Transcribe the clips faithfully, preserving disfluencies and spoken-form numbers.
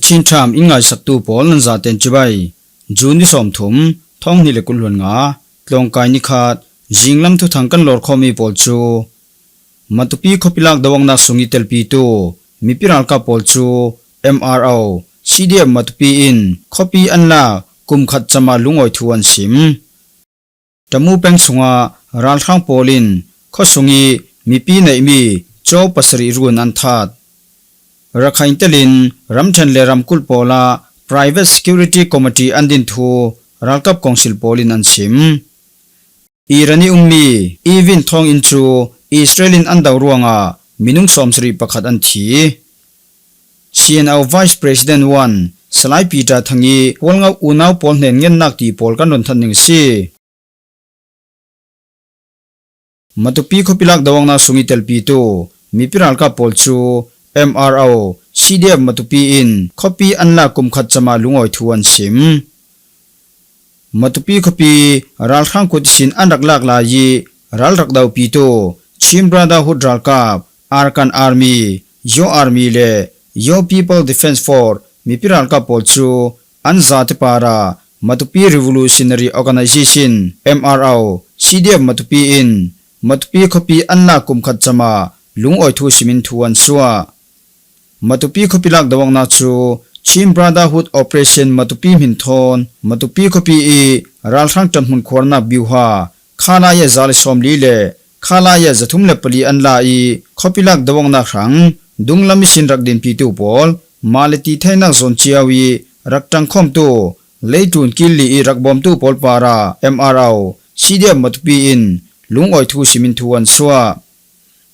Chin Times in ngaisaktu pawl nan zaten cibai. June ni sawmthum, thawng hnih le kul hluan nga, tlawngkai ni khat, zinglam thuthang kan lawrkhawmi pawl cu Matupi khuapi lak doawknak sung i telpitu mipi ralkap pawl cu M R O, C D F Matupi in khuapi an lak kum khat cama lungawi thu an sim. Tamu peng sungah ralhrang pawl in khuasung i mipi neihmi caw pasarih run an that. Rakhine telin ramṭhen le ramkulh pawlah Private Security Committee an din thu ralkap kawngsil pawl in an sim. Iran i ummi Evin thawnginn cu Israel in an do ruangah minung sawmsarih pakhat an thi. C N O Vice President one Salai Peter Thang i Hualngo unau pawl hnen ngennak ti pawl kan run than ding a si. Matupi khuapi lak doawknak sung i telpitu mipi ralkap pawl cu M R O, C D F Matupi in khuapi an lak kum khat cama lungawi thu an sim. Matupi khuapi ralhrang kut ihsin an rak lak lai i ral rak dopitu Chin Brotherhood ralkap, Arakan Army, Yaw Army le Yaw People Defence Force mipi ralkap pawl cu an zate parah Matupi Revolutionary Organization, M R O, C D F Matupi in Matupi khuapi an lak kum khat cama lungawi thu simin thu an suah. Matupi khuapi lak doawknak cu Chin Brotherhood Operation Matupi hmin thawn Matupi khuapi i ralhrang ṭanhmun khuarnak biuha khalaya za le sawmli le khalaya zathum le pali an la i khuapi lak doawknak hrang dunglam ihsin rak dinpitu pawl mah le ti theinak zawn cio i rak ṭangkhawmtu leitlun kil li i rak bawmtu pawl parah M R O, C D F Matupi in lungawi thu simin thu an suah.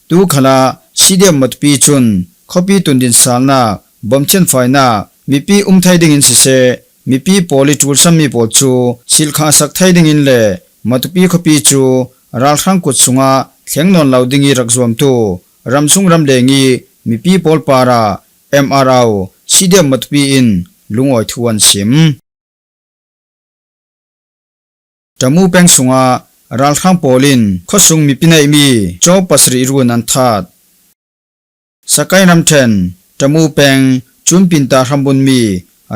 Tu khalah C D F Matupi cun khuapi tundin salnak, bawmthian fainak, mipi um thei dingin siseh, mipi pawl i ṭulsammi pawl cu silkhahsak thei dingin le Matupi khuapi cu ralhrang kut sungah thleng nawn lo ding i rak zuamtu ramsung ramleng i mipi pawl parah M R O, C D F Matupi in lungawi thu an sim. Tamu peng sungah ralhrang pawl in khuasung mipi neihmi caw pasarih run an that. Sakai ramṭhen Tamu peng Cunpinta hrambunmi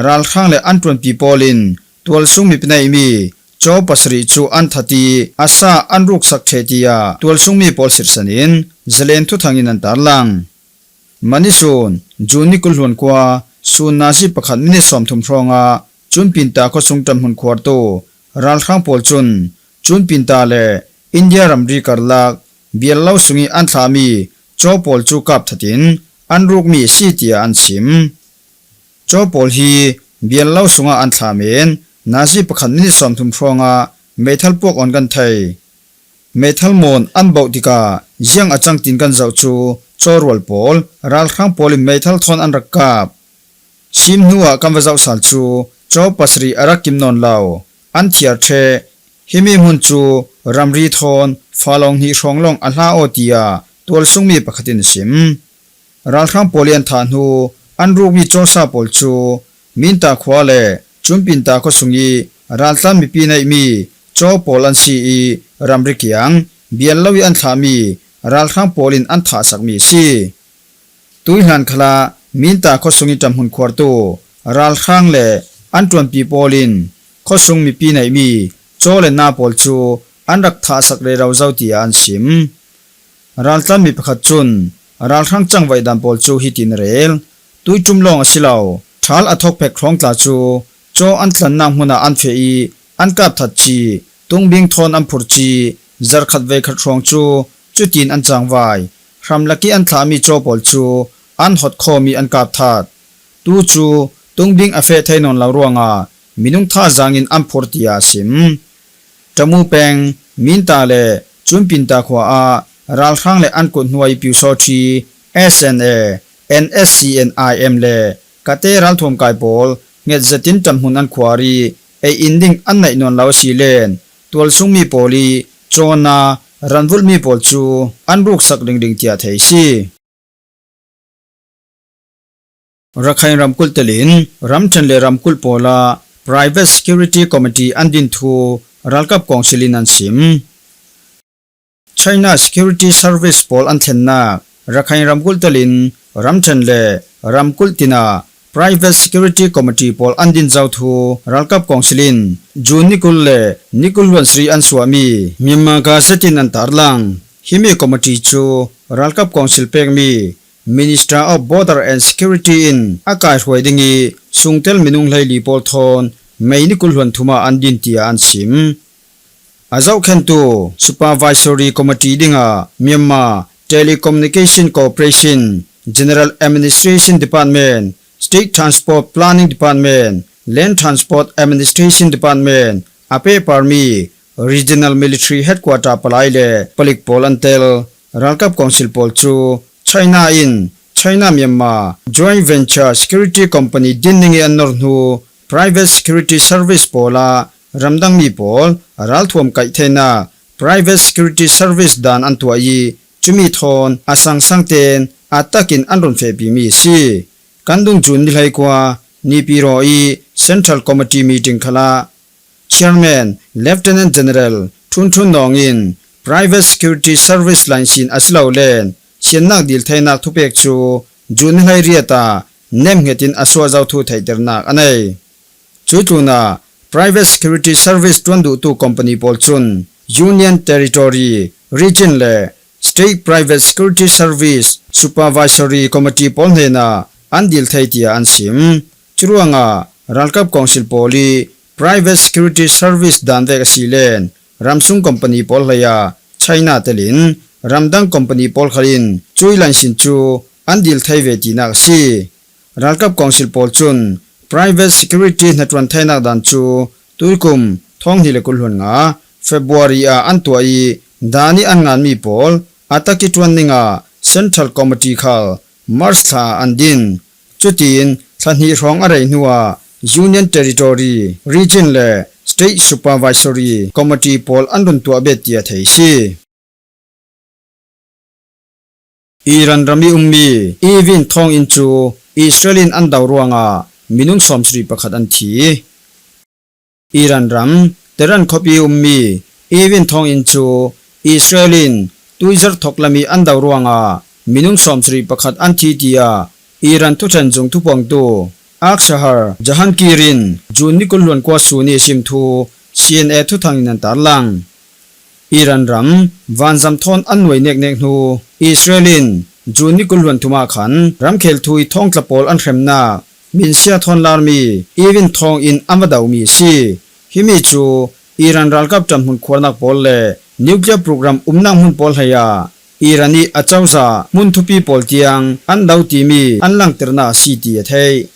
ralhrang le an ṭuanpi pawl in tualsung mipi neihmi caw pasarih cu an that i a sa an ruksak ṭheh, tiah tualsungmi pawl sirhsan in Zalen thuthang in an tarlang. Mani sun, June ni kul hluan kua, sun nazi pakhat minit sawmthum hrawngah Cunpinta khuasung ṭanhmun khuartu ralhrang pawl cun Cunpinta le India ramri karlak biallo sungih an thlahmi caw pawl cu kap thatin an rukmi a si, tiah an sim. Caw pawl hi biallo sungah an thlah men nazi pakhat minit sawmthum hrawngah meithal puak awn kan thei. Meithal mawn an bauh tikah ziang a cang tin kan zoh cu caw rual pawl, ralhrang pawl in meithal thawn an rak kap. Sim hnuah kan va zoh sal cu caw pasarih a rak kim nawn lo, an thiar ṭheh. Himi hmun cu ramri thawn falawng hnih hrawng lawng a hla aw, tiah tualsungmi pakhat in a sim. Ralhrang pawl i an thah hnu an rukmi cawsa pawl cu Minta khua le Cunpinta khuasung i raltlan mipi neihmi caw pawl an si i ramri kiang biallo i an thlahmi ralhrang pawl in an thahsakmi a si. Tuihlan khalah Minta khuasung i ṭanhmun khuartu ralhrang le an ṭuanpi pawl in khuasung mipi neihmi caw le na pawl cu an rak thahsak rero zo, tiah an sim. Raltlanmi pakhat cun ralhrang cangvaih dan pawl cu hitin a rel: Tuiṭum lawng a si lo, ṭhal a thawk pek hrawng tla cu caw an tlannak hmun ah an feh i an kap that ci, tungbing thawn an phur ci, zarh khat vei khat hrawng cu cutin an cangvai, hramlak i an thlahmi caw pawl cu an hot khawm i an kap that. Tu cu tungbing a feh thei nawn lo ruangah minung thazaang in an phur, tiah a sim. Tamu peng Minta le Cunpinta khua ah ralhrang le an kut hnuai Pyusawṭhi, S N A, N S C N I M le Kate ralthuam kai pawl nget zetin ṭanhmun an khuar i ei in ding an neih nawn lo a si len tualsungmi pawl i caw na ran vulhmi pawl cu an ruksak ringring, tiah thei a si. Rakhine ramkulh telin ramṭhen le ramkulh pawlah Private Security Committee an din thu ralkap kawngsil in an sim. China Security Service pawl an thlennak Rakhine ramkulh telin ramṭhen le ramkulh tinah Private Security Committee pawl an din zo thu ralkap council in June ni kul le ni kul hluan sarih an suahmi Myanmar Gazette in an tarlang. Himi committee cu ralkap council pekmi Minister of Border and Security in a kaihruai ding ih sungtel minung hleili pawl thawn May ni kul hluan thum ah an din tiah an sim. A zohkhentu Supervisory Committee dingah Myanmar Telecommunication Corporation, General Administration Department, State Transport Planning Department, Land Transport Administration Department a pehparmi Regional Military Headquarter palai le palik pawl an tel. Ralkap council pawl cu China in China Myanmar Joint Venture Security Company din ding ih an nor hnu private security service pawl ah ramdangmi pawl a ralthuam kaih theinak private security service dan an tuah ih cumi thawn a sangsang tein a takin an run fehpimi a si. Kan dung June ni hleikua Nipiro ih Central Committee meeting khalah Chairman Lieutenant General Ṭhun Ṭhun Nawng in private security service license a si lo len siannak dil theinak thupek cu June ni hleiriat ah nemhnget in a suah zo thu theihternak a nei. Cuih tlunah private security service ṭuan duhtu company pawl cun Union Territory, Region le State Private Security Service Supervisory Committee pawl hnenah an dil thei tiah an sim. Curuangah ralkap council pawl ih private security service dan vek a si len ramsung company pawl hleiah China telin ramdang company pawl khal in cuih license cu an dil thei ve tinak a si. Ralkap council pawl cun private security hnaṭuan theinak dan cu tuikum thawng hnih le kul hluan nga February ah an tuah ih dan ih an nganmi pawl a tak ih ṭuan dingah Central Committee khal March thla ah an din. Cutin thla hnih hrawng a rei hnuah Union Territory, Region le State Supervisory Committee pawl an run tuah bet tiah thei a si. Iran ram ih ummi Evin thawnginn cu Israel in an do ruangah minung sawmsarih pakhat an thi. Iran ram Tehran khuapi ummi Evin thawnginn cu Israel in tuizarh thok lam ih an do ruangah minung sawmsarih pakhat an thi, tiah Iran thuṭhen zung thupuangtu Akhshahar Jahangir in June ni kul hluan kua sun ih a sim thu C N A thuthang in an tarlang. Iran ram vanzam thawn an nuai neknek hnu Israel in June ni kul hluan thum ah khan ramkhel thu ih thawngtla pawl an hremnak minsia thawn larmi Evin thawnginn an va domi a si. Himi cu Iran ralkap ṭanhmun khuarnak pawl le nuclear program umnak hmun pawl hleiah Iran ih a cozah hmun thupi pawl tiang an do timi an langternak a si ti a theih.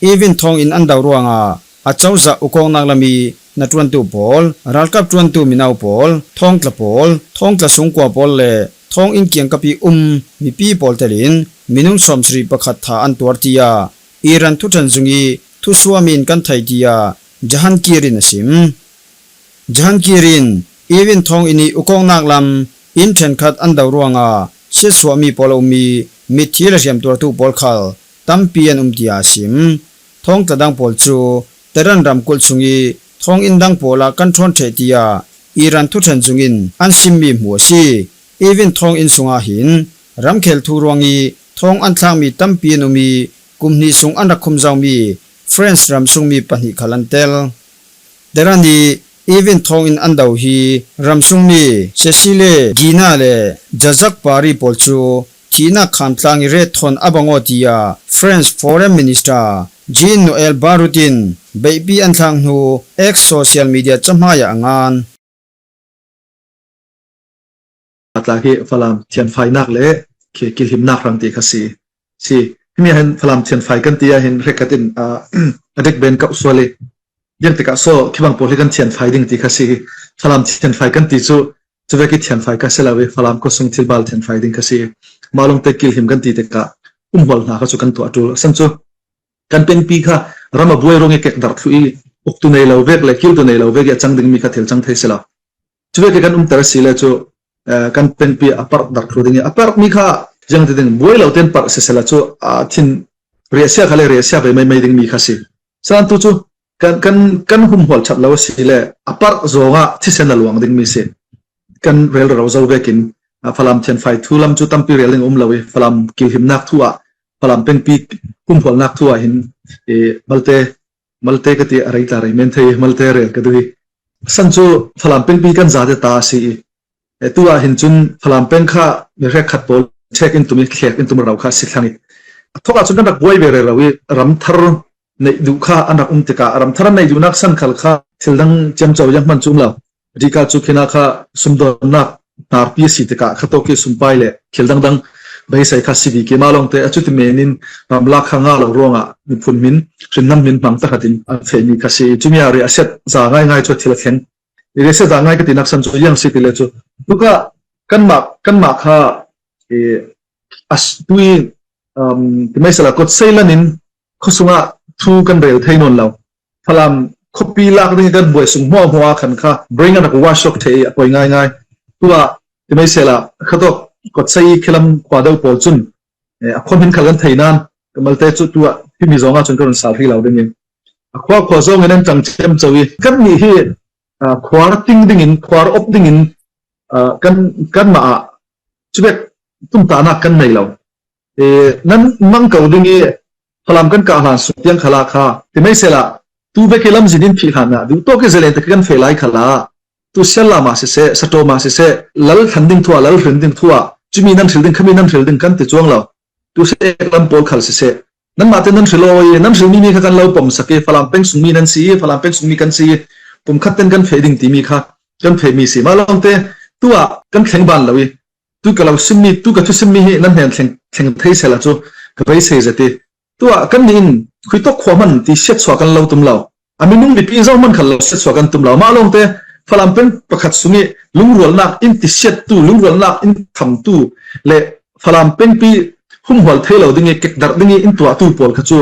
Evin thawnginn an do ruangah a cozah ukawknak lam ih hnaṭuantu pawl, ralkap ṭuantu mino pawl, thawngtla pawl, thawngtla sungkua pawl le thawnginn kiangkap ih um mipi pawl telin minung sawmsarih pakhat thah an tuar, tiah Iran thuṭhen zung ih thusuahmi in kan theih, tiah Jahangir in a sim. Jahangir in Evin thawnginn ih ukawknak lam inn ṭhenkhat an do ruangah siatsuahmi pawl a um ih mitthi le hriamtuartu pawl khal tampi an um, tiah a sim. Thawngtla dang pawl cu Tehran ramkulh sung ih thawnginn dang pawl ah kan ṭhawn ṭheh, tiah Iran thuṭhen zung in an simmi hmu a si. Evin thawnginn sungah hin ramkhel thu ruang ih thawng an thlakmi tampi an um ih kum hnih sung an rak khum zomi France ram sungmi pahnih khal an tel. Tehran ih Evin thawnginn an do hi ramsungmi Cécile Guillenat le Jacques Paris pawl cu thihnak kham tlang ih ret thawn a bang aw, tiah France Foreign Minister Jean-Noël Barrot in beihpi an thlak hnu X social media cahmai ah a ngan. Tla hi Falam thianfainak le khi kilhimnak hrang ti kha si. Si. Himi ah hin Falam thianfai kan ti ah hin hrekkhat in, aa, a dik ben kauh sual ih, ziang tikah saw khibang pawl hi kan thianfai ding ti kha si. Falam thianfai kan ti cu, cuvek ih thianfai kha si lo ih, Falam khuasung thilbal thianfai ding kha si. Mah lawngte kilhim kan ti tikah umhual hna kha cu kan tuah ṭul. A san cu kan pengpi kha ram a buai ruang ih kekdarh thluh ih, uktu nei lo vek le kiltu nei lo vek ih a cang dingmi kha thil cang thei si lo. Cuvek ih kan umter a si le cu, eh, kan pengpi a parh darh thluh ding ih, a parhmi kha ziang ti ding, buai lo tein parh siseh la cu, a thin riahsia kha le riahsia ve meimei dingmi kha si. San tu cu kan, kan, kan humhual ṭhat lo a si le a parh zawngah thisen a luang dingmi si. Kan rel rero zo vekin, a, Falam thianfai thu lam cu tampi rel ding a um lo ih, Falam kilhimnak thu ah Falam pengpi humhualnak thu ah hin, eh, malte, malte ka ti a rei tla rei men thei, malte rel ka duh hi. San cu Falam pengpi kan zate ta a si i, eh, tu ah hin cun Falam peng kha mi hrekkhat pawl ṭhek in tum i thlek in tum rau kha a si thlang i, a thawk ah cun kan rak buai ve rero i, ram thar neih duh kha an rak um tikah, ram thar an neih duhnak san khal kha thil dang ciamco zianghman cu um lo. Rika cu khinah kha sumdawnnak hnarpi a si tikah khatawk i sumpai le thil dangdang beisei kha si bik i, mah lawngte a cuti men in ramlak kha ngah lo ruangah miphun hmin, hrinnam hmin hmang tahratin an fehmi kha si. Cumi ah riahsiat za ngaingai cu a thil a thleng. Riahsiat za ngai ka tinak san cu ziang si ti le cu, tukah kanmah, kanmah kha, eh, a s-, tu i, um, ti mai sala, kawtsei lan in khuasungah thu kan rel thei nawn lo. Falam khuapi lak ding i kan buai sung hmuahhmuah khan kha brain kan rak wash awk thei i a poi ngaingai. Tuah ti mai sela, khatawk kawtsei khelam khua deuh pawl cun, eh, a khua hmin khal kan thei nain, ka malte cu tuah himi zongah cun ka run sal hrih lo ding i, a khua khua zong in an ṭang ciamco i, kannih hi, ah, khuar ting ding in, khuar op ding in, ah, kan, kanmah ah cubek tumtahnak kan nei lo. Eh, nan mang ko ding i, Falam kan kah hlan sung tiang khalah kha, ti mai sela, tu vek i lamzin in phih hlan ah, duh tawk i zalen tak i kan feh lai khalah, tu sial lam ah siseh, saṭawm ah siseh, lal thlan ding thu ah, lal hrin ding thu ah, cumi nan hril ding, khami nan hril ding kan ti cuang lo. Tu sial lam pawl khal siseh, nanmah te nan hril aw i, nan hrilmi mi kha kan lo pom sak i, Falam peng sungmi nan si i, Falam peng sungmi kan si i, pumkhat ten kan feh ding timi kha kan fehmi si. Mah lawngte, tu ah kan thleng ban lo i, tu ka lo simmi, tu ka thusimmi hi nan hnen thleng, thleng thei sela cu ka beisei zet i, tuah kannih in khuitawk khua hman ti siatsuah kan lo tum lo. A minung mipi zohman khal lo siatsuah kan tum lo. Mah lawngte Falam peng pakhat sung i lungrualnak in tisiattu, lungrualnak in thamtu le Falam pengpi humhual thei lo ding i kekdarh ding i in tuahtu pawl kha cu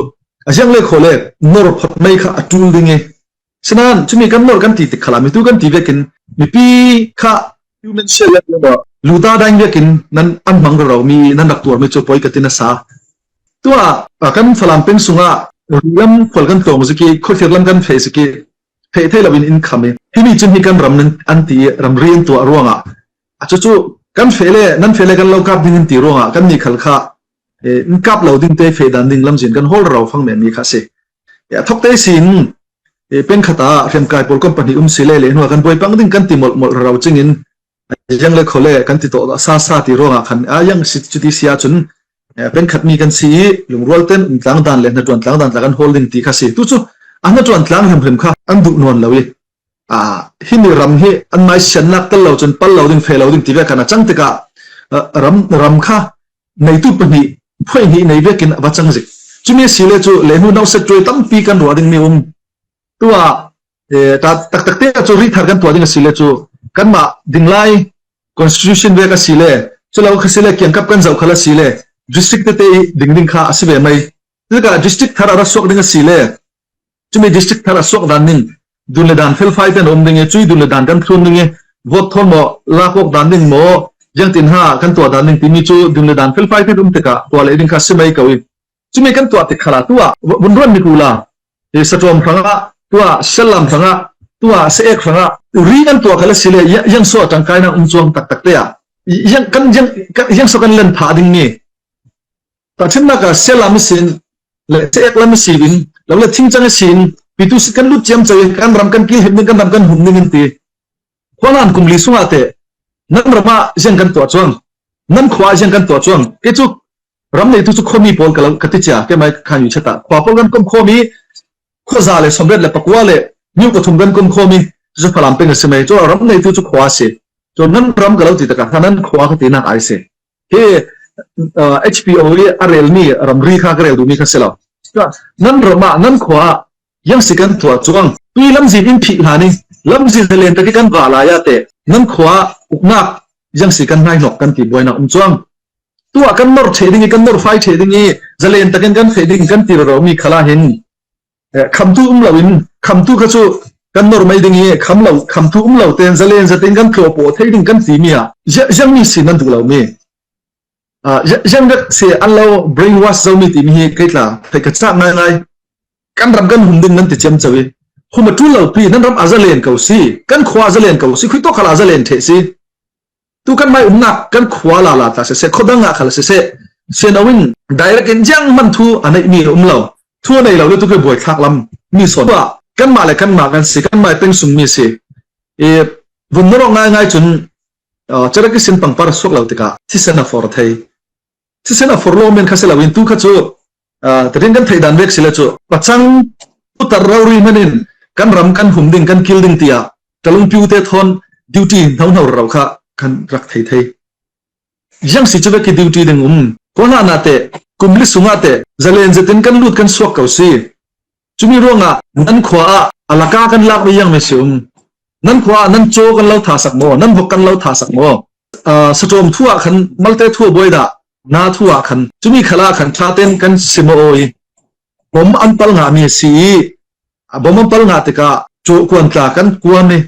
a ziang le khaw le nor phawt mai kha a ṭul ding i, sinain cumi kan nor kan ti tik khalah mitu kan ti vekin mipi kha human shield luta dang vekin nan an hmang rero mi nan rak tuarmi cu poi ka ti nasa. Tuah, a, kan Falam peng sungah rilam khual kan tlawng zik i, khuathlir lam kan feh zik i, feh thei loin in kham i, himi cun hi kan ram nan an ti i, ramri an tuah ruangah, a cucu kan feh le, nan feh le kan lo kap ding in ti ruangah, kannih khal kha, eh, in kap lo ding te feh dan ding lamzin kan hawl rero fang men mi kha si. Eh, a thawk te sin, eh, peng khat ah hriamkai pawl kan pahnih um si le, le hnuah kan buai pang ding kan ti molh molh rero cingin, ziang le khaw le kan ti tawh sa sa ti ruangah khan, a ziang si, cuti si ahcun, eh, peng khat mi kan si i, lungrual ten umtlang dan le hnaṭuan tlang dan tla kan hawl ding ti kha si. Tu cu a hnaṭuan tlang hrimhrim kha an duh nawn lo i, ah, himi ram hi an mai siannak tel lo cun pal lo ding, feh lo ding ti vek khan a cang tikah, ah, ram, ram kha neitu pahnih, phuai hnih nei vekin a va cang zik. Cumi a si le cu, le hnu nauset cuai tampi kan ruah ding mi um. Tuah, eh, ta, taktak te cu rithar kan tuah ding a si le cu, kanmah dinglai constitution vek a si le, cu lo kha si le, kiangkap kan zoh khal a si le, district tete i ding ding kha a si ve mai. Cutikah district thar a ra suak ding a si le, cumi district thar a suak dan ding, dun le dan felfai ten um ding i, cui dun le dan kan thlun ding i, vote thawn maw, lak awk dan ding maw, ziangtin ha kan tuah dan ding timi cu dun le dan felfai ten um tikah tuah leh ding kha si mai ko i, cumi kan tuah tik khalah tuah vun ruan mi kula, eh, saṭawm hrangah, tuah siallam hrangah, tuah se-ek hrangah, ri kan tuah khal a si le, ya-, yang so a ṭangkainak um cuang taktak te ah, yang, kan, yang, kan, yang so kan len phah ding mi. Tahṭhimnak ah siallam ihsin le se-ek lam ihsin, lo le thingcang ihsin, pitu si kan lut ciamco i, kan ram kan kilhim ding, kan ram kan hum ding in ti. Khualan kum li sungah teh, nan ram ah ziang kan tuah cuang, nan khua ah ziang kan tuah cuang. Kei cu ram neitu cu khuami pawl ka lo, ka ti cia, keimah khan yu chat ah khua pawl kan kom khuami, khua za le sawmriat le pakua le myu pathum kan kom khuami, cu Falam peng a si mai. Cu ram neitu cu khua a si. Cu nan ram ka lo ti takah kha nan khua ka tinak ai si. Hi, uh, H P O i a relmi ramri kha ka rel duhmi kha si lo. Cu nan ram ah, nan khua ah, yang si kan tuah cuang. Tui lamzin in phih hlan i, lamzin zalen tak i kan vah lai ah teh, nan khua ah uknak yang si kan hnaihnok kan ti buainak um cuang. Tuah kan nor ṭheh ding i, kan nor fai ṭheh ding i, zalen takin kan feh ding kan ti rero mi khalah hin, eh, khamtu um lo in, khamtu kha cu kan nor mai ding i, kham lo, khamtu um lo tein zalen zatin kan tlawpawh thei ding kan timi ah, zia-, ziangmi si nan duh lo mi. Ah, zia-, ziang vek si an lo brainwash zomi timi hi kei tla, thei ka cak ngaingai. Kan ram kan hum ding nan ti ciamco i, hum a ṭul lo pi, nan ram a zalen ko si, kan khua a zalen ko si, khuitawk khal a zalen ṭheh si. Tu kan mai umnak, kan khua lala tla siseh, khuadang ah khal siseh, Sian o in direct in ziang hman thu a neih mi a um lo. Thu a nei lo le tu ke buai thlak lam mi sawn. Tua kanmah le kanmah kan si, kanmah peng sung mi si. I vun na rawk ngai ngai cun, ah, cara kisin pangpar a suak lo tikah thisen a for thei. Thisen a for lo men kha si lo in tu kha cu, ah, tarin kan theih dan vek si le cu pacang putar rori hman in kan ram kan hum ding, kan kil ding tiah talung piu te thawn duty hno hno rau kha kan rak thei thei. Ziang si cu vek i duty ding um. Khuahlan ah teh, kum li sungah teh, zalen zetin kan lut kan suak ko si. Cumi ruangah nan khua ah a laka kan lak mi ziang mi si um. Nan khua ah nan caw kan lo thasak maw? Nan vok kan lo thasak maw? Ah, saṭawm thu ah khan malte thu a buai dah, na thu ah khan, cumi khal ah khan ṭha ten kan si maw i? Bom an pal ngah mi a si i, a bom an pal ngah tikah cawhkuan tla kan kuan i.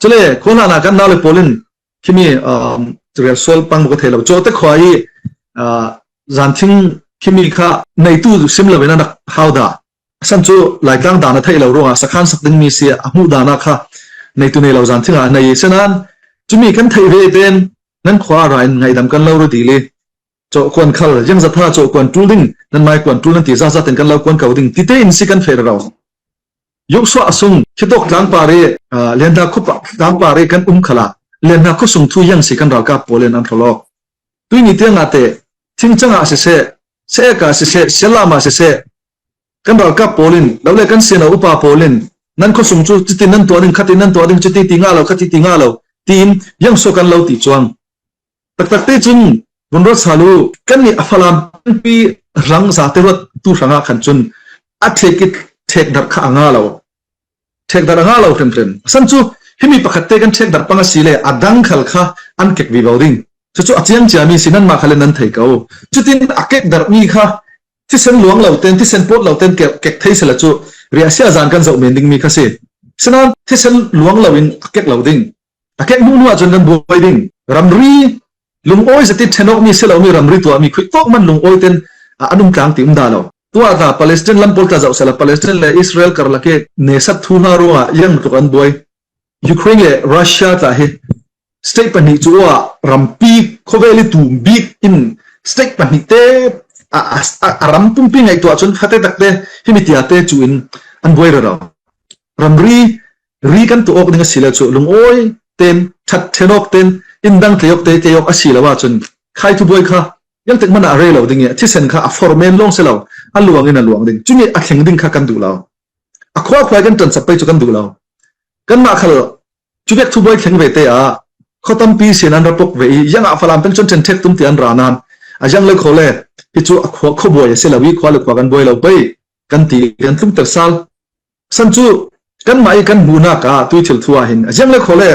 Cule khuahlan ah kan nau le pawl in khimi, um, rial sual pang maw ka thei lo. Cawhte khua i, ah, zanthing khimi kha neitu sim lo in a rak hau dah. A san cu Laitlang dan a theih lo ruangah sakhan sak ding mi si a hmuh dan ah kha neitu nei lo zanthing ah a nei i. Sinain cumi kan theih ve ten nan khua ah ra in ngaihdam kan lo ru dil i. Cawhkuan khal, ziangzatha cawhkuan ṭul ding, nan mai kuan ṭul nan ti, zaza ten kan lo kuan ko ding, ti tein si kan feh rero. Yoksuah sung, khitawk tlangpar i, ah, Lenhna khuapa tlangpar i kan um khalah, Lenhna khuasung thu ziang si kan ralkap pawl in an hrawlawk. Tuini tiangah teh, thingcang ah siseh, seh-ek ah siseh, siallam ah siseh, kan ralkap pawl in, lo le kan sian a upa pawl in, nan khuasung cu, cutin nan tuah ding, khatin nan tuah ding, cuti ti ngah lo, khati ti ngah lo, tiin ziangsuak kan lo ti cuang. Taktak te cun vun ruat sal u, kannih a Falam pengpi rang zate ruat tu hrangah khan cun a thek i thekdarh kha a nga lo. Thekdarh a nga lo hrimhrim. A san cu himi pakhat te kan thekdarh pang a si le a dang khal kha an kek vivo ding. Cucu a ciang ciami si nanmah khal in nan thei ko. Cutin a kekdarh mi kha thisen luang lo ten, thisen pawt lo ten kek, kek thei sila cu riahsia zan kan zoh men ding mi kha si. Sinain thisen luang lo in a kek lo ding. A kek hnu hnu ah cun kan buai ding. Ramri lungawi zet i ṭhen awk mi si lo mi ramri tuah mi khuitawk man lungawi ten, ah, an um tlang ti um dah lo. Tuah ta Palestine lam pawl ta zoh sala, Palestine le Israel karlak i nesat thu hna ruangah ziang tuk an buai. Ukraine le Russia tla hi state pahnih cu ah rampi khawvel i tum bik in state pahnih te a, a, a, a ram pumpi ngaihtuah cun fate takte himi tiate cu in an buai rero. Ramri ri kan tuah awk ding a si le cu lungawi ten, ṭhat ṭhen awk ten, in dang tei awk te tei awk a si lo ahcun khai thu buai kha ziangtik hmanh ah a rei lo ding i a thisen kha a formen lawng si lo, a luang in a luang ding. Cumi a thleng ding kha kan duh lo. A khua khua i kan ṭansak pei cu kan duh lo. Kanmah khal cuvek thubuai thleng ve te ah khuatampi sin an ra pok ve i, ziangah Falam peng cun ṭhenṭhek tum ti an ra nan a ziang le khaw le hi cu a khua khuabuai a si lo i khua le khua kan buai lo pei kan ti kan tlungter sal. San cu kanmah i kan hmuhnak ah tuithil thu ah hin a ziang le khaw le,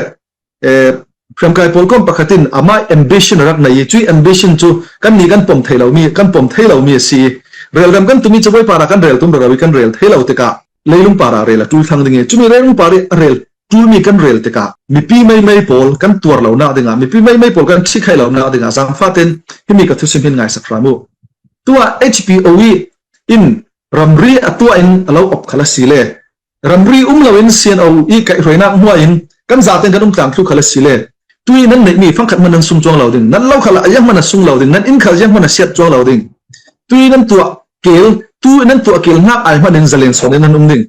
eh, hriamkai pawl kawm pakhat in amah ambition a rak nei i, cui ambition cu kannih kan pom thei lo mi, kan pom thei lo mi a si i, relrem kan tum i cabuai parah kan rel tum rero i kan rel thei lo tikah leilung parah rel a ṭul thlang ding i, cumi leilung par i a rel ṭulmi kan rel tikah mipi meimei pawl kan tuar lonak dingah, mipi meimei pawl kan ṭhikhaih lonak dingah zaangfah tein himi ka thusim hin ngaisak hram u. Tuah H P O E in ramri a tuah in a lo op khal a si le, ramri um loin C N O i kaihhruainak hnuai in kan zaten kan um tlang thlu khal a si le, tui nan neihmi fangkhat hmanh nan sung cuang lo ding, nan lo khal a ziang hmanh a sung lo ding, nan inn khal ziang hmanh a siat cuang lo ding. Tui nan tuah kel, tu nan tuah kel hnak ai hmanh in zalen sawn in nan um ding.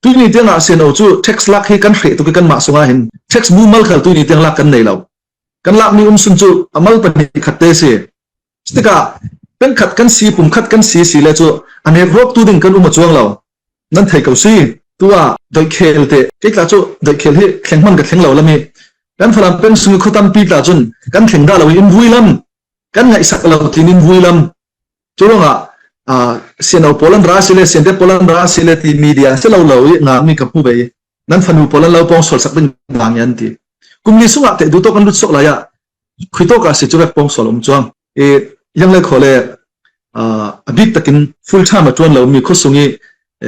Tuini tiangah C N O cu tax lak hi kan hreh tuk i kanmah sungah hin tax mumal khal tuini tiang lak kan nei lo. Kan lakmi um sun cu a mal pahnih khat te si. Cutikah peng khat kan si, pum khat kan si, si le cu a nek rawk tu ding kan um a cuang lo. Nan thei ko si. Tuah doihkhel te, kei tla cu doihkhel hi thleng hmanh ka thleng lo lam i kan Falam peng sung i khuatampi tla cun kan thleng dah lo i in vui lam, kan ngaihsak lo tiin in vui lam. Cu ruangah, ah, C N O pawl an ra si le, C N T pawl an ra si le ti media si lo lo i ngakmi ka hmu ve i nan fanu pawl an lo pawngsual sak ding nang i an ti. Kum li sungah teh duh tawk an lut suak lai ah khuitawk ah si cu vek pawngsual um cuang. I ziang le khaw le, ah, a bik takin full time a ṭuan lomi khuasung i,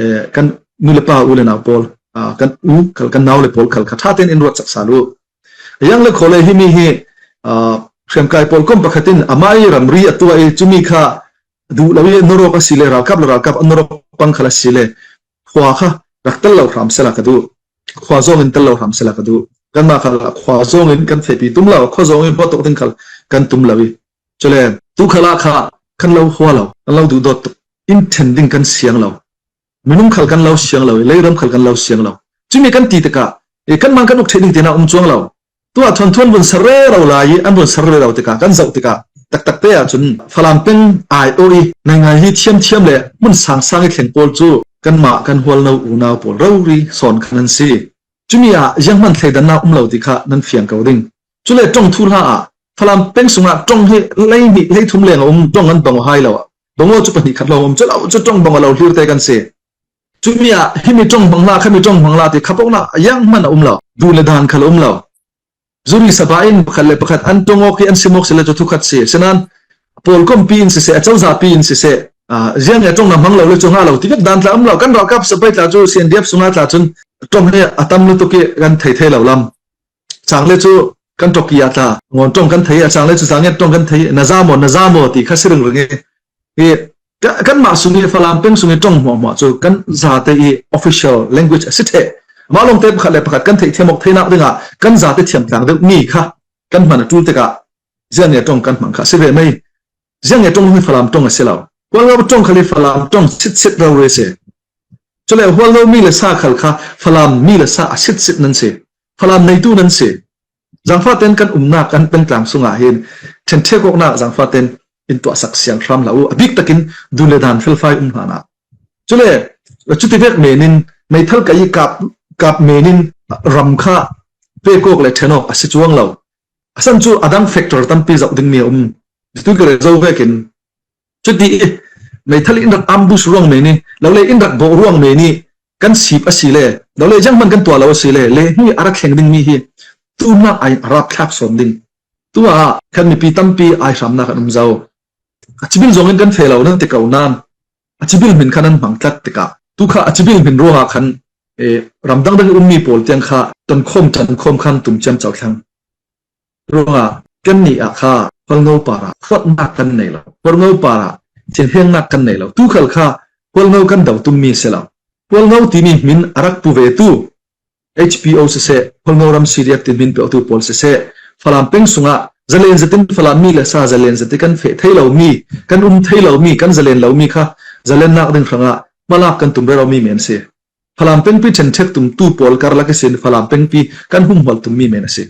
eh, kan nu le pa u le nau pawl, ah, kan u khal, kan nau le pawl khal kha ṭha tein in ruat sak sal u. A ziang le khaw le himi hi, ah, hriamkai pawl kawm pakhat in amah i ramri a tuah i cumi kha duh lo i narawk a si le, ralkap le ralkap a narawk pang khal a si le, khua kha rak tel lo hram sela ka duh. Khua zong in tel lo hram sela ka duh. Kanmah khal a khua zong in kan fehpi tum lo, khua zong in huat awk ding khal kan tum lo i. Cule tu khal ah kha kan lo hua lo, kan lo duhdawt tuk. In ṭhen ding kan siang lo. Minung khal kan lo siang lo, leiram khal kan lo siang lo. Cumi kan ti tikah, eh, kanmah kan uk theih ding tinak um cuang lo. Tuah thuanthu an vun ser rero lai i, an vun ser rero tikah, kan zoh tikah, taktak te ahcun Falam peng aiawh i, naingai hi thiamthiam le hmun sangsang i thleng pawl cu kanmah kan hualno unau pawl rori sawn kha nan si. Cumi ah zianghman thleidannak um lo ti kha nan fiang ko ding. Cule ṭong thuhla ah Falam peng sungah ṭong hi lei hnih, lei thum leng a um, ṭong an bang aw hai lo ah. Bang aw cu pahnih khat lawng a um, cu lo cu ṭong bang aw lo hlir te kan si. Cumi ah himi ṭong hmang hlah, khami ṭong hmang hlah ti khapohnak zianghman a um lo. Dun le dan khal a um lo. Zuri saba in pakhat le pakhat an ṭong awk hi an sim awk si le cu thukhat si. Sinain pawlkompi in siseh, a cozahpi in siseh, ah, ziang nge ṭong na hmang lo le cu ngah lo ti vek dan tla um lo. Kan ralkap sipai tla cu C N D F sungah tla cun ṭong hi a tam lutuk i kan thei thei lo lam. Cang le cu kan ṭawk i a tla ngawn ṭong kan thei i, a cang le cu cang nge ṭong kan thei i, na za maw, na za maw ti kha si ringring i. I ka-, kanmah sung i Falam peng sung i ṭong hmuahhmuah cu kan zate i official language a si ṭheh. Mah lawngte pakhat le pakhat kan theihthiam awk theinak dingah kan zate thiamtlang deuh mi kha kan hman a ṭul tikah ziang nge ṭong kan hmang kha a si ve mei. Ziang nge ṭong hi Falam ṭong a si lo. Hualngo ṭong khal hi Falam ṭong sitsit rori a si. Cule Hualngo mi le sa khal kha Falam mi le sa a sitsit nan si. Falam neitu nan si. Zangfah ten kan umnak kan pengtlang sungah hin ṭhenṭhek awknak zangfah ten in tuahsak siang hram hlah uh, a bik takin dun le dan felfai um hlanah. Cule cuti vek men in meithal ka i kap, kap men in ram kha pek awk le ṭhen awk a si cuang lo. A san cu a dang factor tampi zoh dingmi a um. Cuti ka rel zo vekin cuti i meithal in rak ambush ruang men i, lole in rak bawh ruang men i, kan sip a si le, lole zianghman kan tuah lo a si le, le hnu i a rak thleng dingmi hi tunak ai a rapthlak sawn ding. Tu ah khan mipi tampi ai hramnak an um zo. A cibil zongin kan feh lo nan ti ko nan, a cibil hmin khan an hmang tlat tikah, tu kha a cibil hmin ruangah khan, eh, ramdang dang i ummi pawl tiang kha tonkhawm ṭankhawm khan tum ciamco thlang. Ruangah kannih ah kha Hualngo parah huatnak kan nei lo, Hualngo parah thinhengnak kan nei lo. Tu khal kha Hualngo kan do tummi a si lo. Hualngo timi hmin a rak pu ve tu H P O siseh, Hualngo ram C D F tin hmin peuhtu pawl siseh, Falam peng sungah zalen zetin Falam mi le sa zalen zetin kan feh thei lomi, kan um thei lomi, kan zalen lomi kha zalennak ding hrangah hmalak kan tum rero mi men a si. Falam pengpi ṭhenṭhek tumtu pawl karlak ihsin Falam pengpi kan humhual tummi men a si.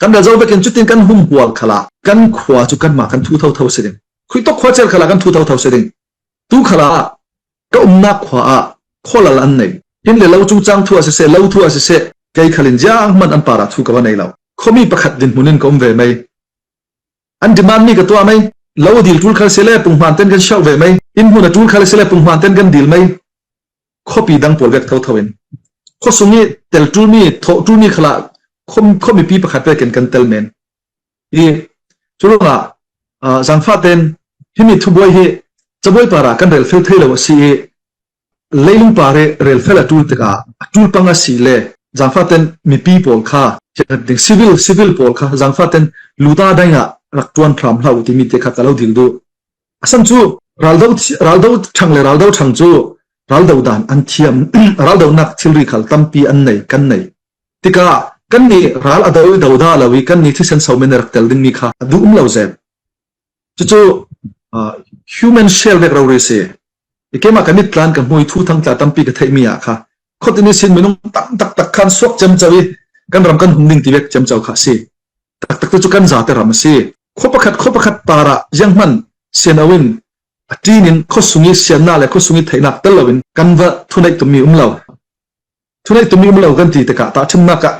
Kan rel zo vekin cutin kan humhual khalah kan khua cu kanmah kan thu thotho si ding. Khuitawk khua cer khalah kan thu thotho si ding. Tu khalah ka umnak khua ah khualal an nei. Inn le lo cungcang thu a siseh, lo thu a siseh, kei khalin zianghman an parah thu ka va nei lo. Khuami pakhat dinhmun in ka um ve mei. An demand mi ka tuah mei. Lo a dil ṭul khal si le punghman ten kan siauh ve mei. Inn hmun a ṭul khal si le punghman ten kan dil mei. Khuapi dang pawl vek thotho in khuasung i tel ṭulmi, thawh ṭulmi khalah khuam-, khuamipi pakhat vekin kan tel men. I cu ruangah, ah, zangfah ten himi thubuai hi cabuai parah kan relfel thei lo a si i, leilung par i relfel a ṭul tikah a ṭul pang a si le zangfah ten mipi pawl kha, civil, civil pawl kha zangfah ten luta daingah rak ṭuan hram hlah uh timi te kha ka lo dil duh. A san cu raldo, raldo ṭhang le raldo ṭhang cu raldo dan an thiam, raldonak thilri khal tampi an nei, kan nei. Tikah kannih ral a do i do dah lo i kannih thisen so men rak tel dingmi kha a duh um lo zet. Cucu, ah, human share vek rori si. I keimah ka mit tlan ka hmui thu thangtla tampi ka theihmi ah kha khuatin ihsin minung tam taktak khan suak ciamco i kan ram kan hung ding ti vek ciamco kha a si. Taktak te cu kan zate ram a si. Khua pakhat, khua pakhat parah zianghman sian o in a ṭin in khuasung i siannak le khuasung i theihnak tel loin kan va thuneih tummi um lo. Thuneih tummi um lo kan ti tikah tahṭhimnak ah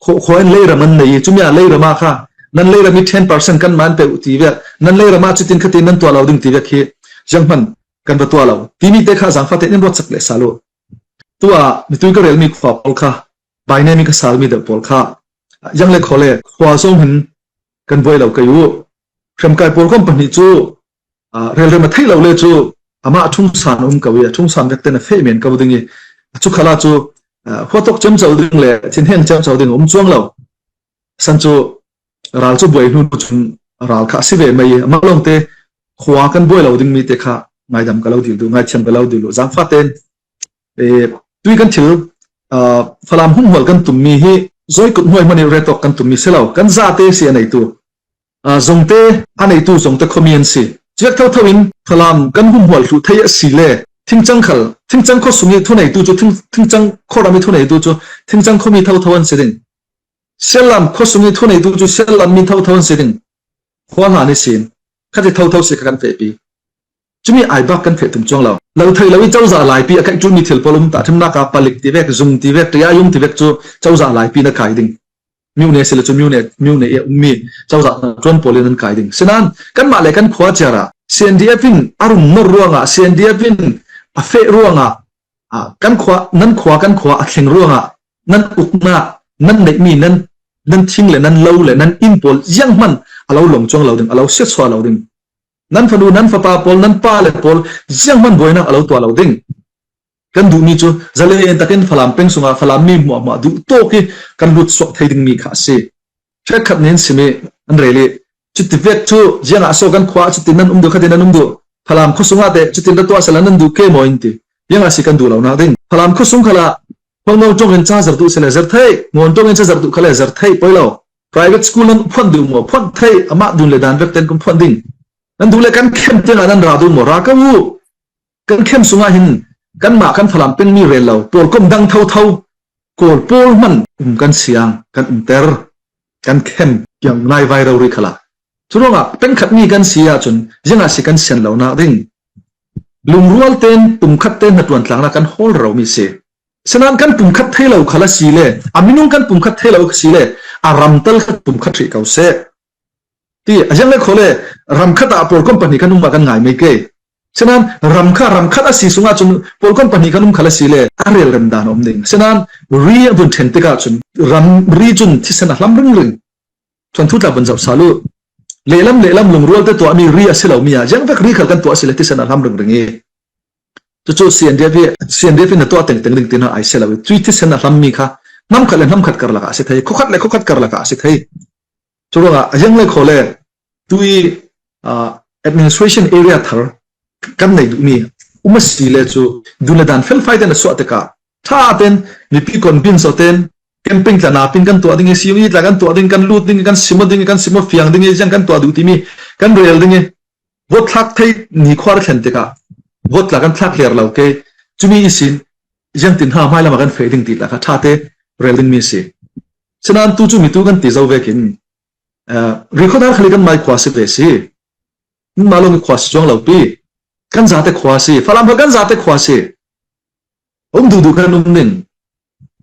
khua, khua in leiram an nei i, cumi ah leiram ah kha nan leiram i ten percent kanmah an pe uh ti vek, nan leiram ah cutin khatin nan tuah lo ding ti vek hi zianghman kan va tuah lo timi te kha zangfah tein in ruat sak leh sal uh. Tu ah mitui ka relmi khua pawl kha, bainemi ka salmi deuh pawl kha, yang le khaw le khua zong hin kan buai lo kei uh. Hremkai pawl khawm pahnih cu, ah, relrem a theih lo le cu amah a ṭhungsan a um ko i, a ṭhungsan vek ten a feh men ko ding i, a cu khalah cu, ah, huatawk ciamco ding le thinheng ciamco ding a um cuang lo. San cu ral cu buai hnu cun ral kha a si ve mei i, amah lawngte khua kan buai lo dingmi te kha ngaidam ka lo dil duh, ngaithiam ka lo dil duh. Zangfah ten, eh, tui kan thil, ah, Falam humhual kan tummi hi zawikut hnuai hmanh i retawk kan tummi si lo, kan zate si a neitu. Ah, zongte a neitu zongte khuami an si. Cuak thotho in Falam kan humhual thluh thei a si le, Thingcang khal, Thingcang khuasung i thuneitu cu, Thing, Thingcang khuaram i thuneitu cu, Thingcang khuami thotho an si ding. Siallam khuasung i thuneitu cu, Siallam mi thotho an si ding. Khua hlan ihsin, khat i thotho si kha kan fehpi. Cumi aibak kan feh tum cuang lo. Lo thei lo i cozah laipi a kaihṭulmi thil pawl um tahṭhimnak ah palik ti vek, zung ti vek, ṭiayung ti vek cu cozah laipi na kai ding. Myone si le cu myone, myone i a ummi cozah ṭuan pawl in an kai ding. Sinan, kanmah le kan khua ciar ah C N D F in a run nor ruangah, C N D F in a feh ruangah, ah, kan khua, nan khua, kan khua a thleng ruangah, nan uknak, nan neihmi, nan, nan thing le nan lo le nan inn pawl zianghman a lo lawng cuang lo ding, a lo siatsuah lo ding. Nan fanu, nan fapa pawl, nan pa le pawl zianghman buainak a lo tuah lo ding. Kan duhmi cu zalen takin Falam peng sungah Falam mi hmuahhmuah duh tawk i kan lut suak thei dingmi kha a si. Hrekkhat nih in sim i an rel i, cuti vek cu ziangah so kan khua ah cutin nan um duh, khatin nan um duh, Falam khuasung ah teh cutin ra tuah sehla nan duh ke maw in ti. Ziangah si kan duh lonak ding? Falam khuasung khalah Hualngo ṭawng in ca zar duh sehla zar thei, Ngawn ṭawng in ca zar duh khale zar thei poi lo. Private school nan phuan duh maw? Phuan thei, amah dun le dan vek ten kan phuan ding. Nan duh le kan khem tiangah nan ra duh maw? Ra ka u. Kan khem sungah hin kanmah kan Falam pengmi rel lo, pawlkom dang thotho, Kawl pawl hman um kan siang, kan umter, kan khem, kiang nai vai rori khalah. Curuangah pengkhatmi kan si ahcun ziangah si kan sian lonak ding? Lungrual ten pumkhat ten hnaṭuan tlangnak kan hawl romi si. Sinan kan pumkhat thei lo kha la si le, a minung kan pumkhat thei lo kha si le, a ramtal khat pumkhat hrih ko seh. Ti a ziang le khaw le, ram khat ah pawlkom pahnih kan um ah kan ngai mai ke. Sinan ram kha, ram khat a si sungah cun pawlkom pahnih kan um kha la si le, a relrem dan a um ding. Sinan ri a vun ṭhen tikah cun ram ri cun thisen a hlam ringring. Thuanthu tla vun zoh sal u. Lehlam lehlam lungrual te tuahmi ri a si lomi ah ziang vek ri khal kan tuah si le thisen a hlam ringring i. Cucu C N D F i, C N D F in a tuah tengteng ding tina ai si lo i. Cui thisen a hlammi kha hnam khat le hnam khat karlak ah a si thei, khua khat le khua khat karlak ah a si thei. Curuangah a ziang le khaw le tui, ah, administration area thar kan nei duhmi um a si le cu dun le dan felfai ten a suah tikah ṭha ten mipi convince aw ten camping tla napin kan tuah ding i, siung i tla kan tuah ding, kan lut ding i, kan sim aw ding i, kan sim aw fiang ding i, ziang kan tuah duh timi kan rel ding i, vote thlak thei ni khuar thlen tikah vote tla kan thlak hler lo ke, cumi ihsin ziangtin ha hmailam ah kan feh ding ti tla kha ṭha te rel dingmi a si. Sinan tu cu mitu kan ti zo vekin, eh, Rikhuadar khal i kan mai khua si ve si. Nanmah lawng i khua si cuang lo pi. Kan zate khua si. Falam khal kan zate khua si. A um duhduh kan um ding.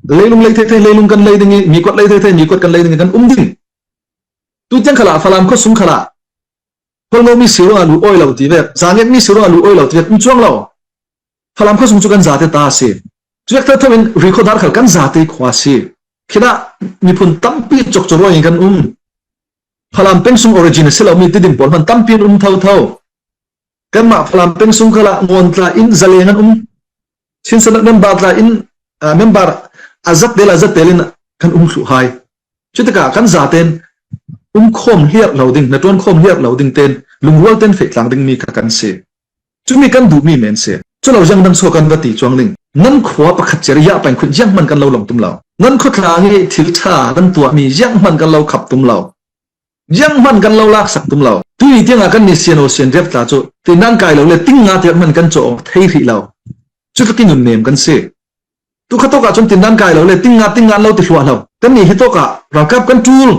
Leilung lei theithei leilung kan lei ding i, mi kuat lei theithei mi kuat kan lei ding i kan um ding. Tu tiang khalah, Falam khuasung khalah, Hualngo mi si ruangah lu awi lo ti vek, Zanget mi si ruangah lu awi lo ti vek um cuang lo. Falam khuasung cu kan zate ta a si. Cuek thotho in Rikhuadar khal kan zate khua a si. Khinah miphun tampi cokcawrawi in kan um. Falam peng sung origin a si lomi Tidim pawl hman tampi an um thotho. Kanmah Falam peng sung khalah Ngawn tla in zaleng an um. Chinsanat member tla in, ah, member a zat tel, a zat tel in kan um thluh hai. Cutikah kan zaten um khawm hliarh lo ding, hnaṭuan khawm hliarh lo ding ten, lungrual ten feh tlang dingmi kha kan si. Cumi kan duhmi men si. Cu lo ziang dang so kan va ti cuang ding. Nan khua pakhat ciar i yah pain khun zianghman kan lo lawng tum lo. Nan khuathla nge thil ṭha kan tuahmi zianghman kan lo khap tum lo. Zianghman kan lo laksak tum lo. Tui tiangah kan ni sian aw sian riap tla cu, tindan kai lo le ting nga tiak hman kan cawh thei rih lo. Cutluk i nunnem kan si. Tu kha tawkah cun tindan kai lo le ting nga ting nga an lo ti hluah lo. Kan nih hi tawkah ralkap kan ṭul.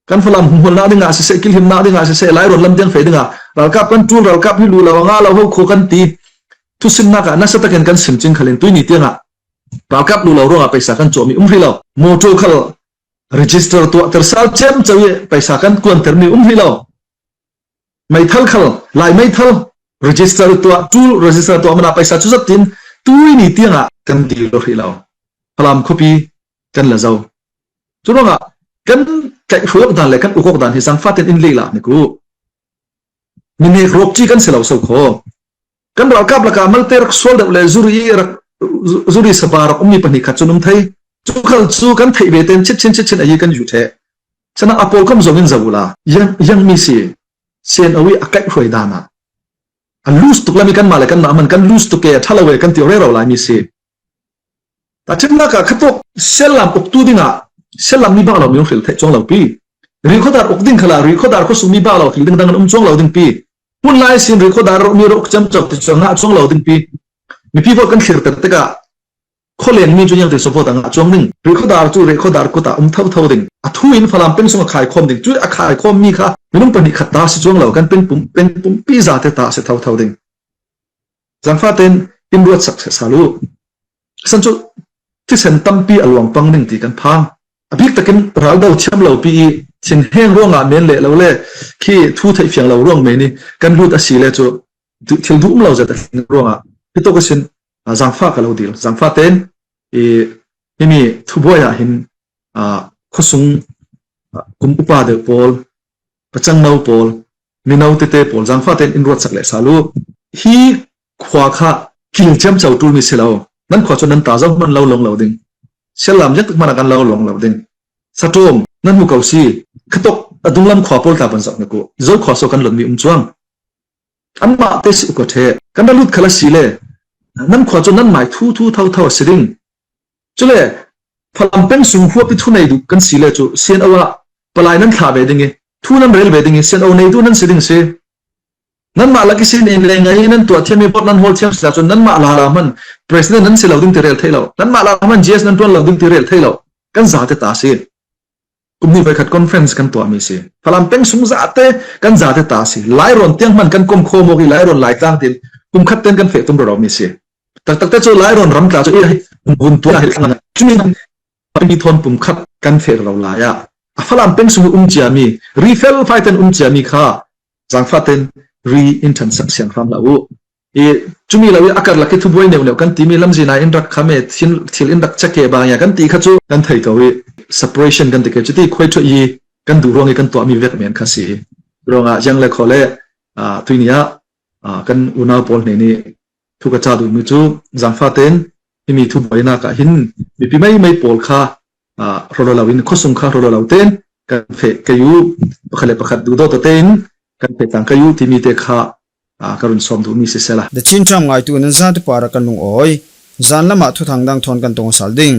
Kan Falam humhualnak dingah siseh, kilhimnak dingah siseh, Lairuan lam tiang feh dingah ralkap kan ṭul, ralkap hi lu lo a ngah lo ho khua kan ti. Thusimnak ah nasa takin kan sim cing khalin tuini tiangah ralkap lu lo ruangah paisa kan cawhmi um hrih lo. Motor khal register tuah ter sal ciamco i paisa kan kuantermi um hrih lo. Meithal khal, Lai meithal, register tuah, ṭul register tuah mana paisa cu zat tin tuini tiangah kan dil hrih lo. Falam khuapi kan la zo. Curuangah kan kaihhruai awk dan le kan uk awk dan hi zangfah tein in lei lah hnik u. Minek rawkci kan si lo so kho. Kan ralkap lakah malte rak sual deuh le zuri rak, zuri sapa rak ummi pahnih khat cun um thei. Cu khal cu kan theih ve tein chitchin chitchin a yi kan yuh ṭheh. Sinan a pawlkom zong in zoh uhla, yang, yang mi si, C N O i a kaihhruai dan ah a lus tuk lam i kanmah le kanmah hman kan lus tuk e, a ṭha lo e kan ti rero lai mi si. Tahṭhimnak ah khatawk Siallam uktu dingah Siallam mi bak lo mi hong hril theih cuang lo pi. Rikhuadar uk ding khalah Rikhuadar khuasung mi bak lo hril ding dang an um cuang lo ding pi. Hun lai sin rikhuadar mi rok ciamco ti cu a ngah cuang lo ding pi. Mipi vote kan thlir tektek ah khualeng mi cu niang ti support a ngah cuang ding. Rikhuadar cu rikhuadar kut ah um thotho ding. A thu in Falam peng sung a khaikhawm ding. Cu a khaikhawm mi kha minung pahnih khat ta si cuang lo, kan peng pum, peng pumpi zate ta si thotho ding. Zangfah tein in ruat sak sehsal uh. San cu thisen tampi a luang pang ding ti kan phang. A bik takin raldo thiam lo pi i thinheng ruangah men leh lo le khi thu theih fiang lo ruang men i kan lut a si le cu thil duh um lo zat a tling ruangah hi tuk a sin. Zangfah ka lo dil. Zangfah tein i himi thubuai ah hin khuasung kum upa deuh pawl, pacangno pawl, mino tete pawl, zangfah tein in ruat sak leh sal uh. Hi khua kha kil ciamco ṭul mi si lo. Nan khua cu nan ta zo hman lo lawng lo ding. Siallam ziak hman a kan lo lawng lo ding. Saṭawm nan hmu ko si. Khatok a dunglam khua pawl ta ban zoh na ku. Zo khua so kan lot mi um cuang. Anmah te si uka ṭhe. Kan ra lut kha la si le nan khua cu nan mai thu thu tho tho a si ding. Cule Falam peng sung huap i thunei duh kan si le cu C N O ah palai nan thlah ve ding i thu nan rel ve ding i C N O nei duh nan si ding si. Nanmah lak i si nei ngai i nan tuah thiam i vote nan hawl thiam si cun nanmah lala hman president nan si lo ding ti rel thei lo. Nanmah lala hman G S nan ṭuan lo ding ti rel thei lo. Kan zate ta si. Kum hnih voikhat conference kan tuahmi si. Falam peng sung zate kan zate ta si. Lairawn tiang hman kan kom khawm awk i Lairawn Laitlang tin kum khat ten kan feh tum rero mi si. Taktakte cu Lairawn ram tla cu i vun tuah hi thlang a cumi mi thawn pum khat kan feh lo lai ah a Falam peng sung i um ciami, ri fel fai ten um ciami kha zangfah ten ri in ṭhansak siang hram hlah uh. I cumi lo i a karlak i thubuai neuh neuh kan timi lamzin ah in rak kham e, thil, thil in rak cek e bang ia kan ti kha cu kan thei ko i separation kan ti ke cuti khuai ṭhuai i kan duh ruang i kan tuahmi vek men kha si. Ruangah ziang le khaw le tuini ah kan unau pawl hnen i thu ka ca duhmi cu zangfah tein himi thubuainak ah hin mipi meimei pawl kha rawlaw lo in khuasung kha rawlaw lo tein kan feh kei uh, pakhat le pakhat duhdawt tein kan feh tlang kei uh timi te kha ka run sawm duhmi sisela. The Chin Ṭam ngaitu nan zate par a kan lungawi zan lamah thuthang dang thawn kan tong sal ding.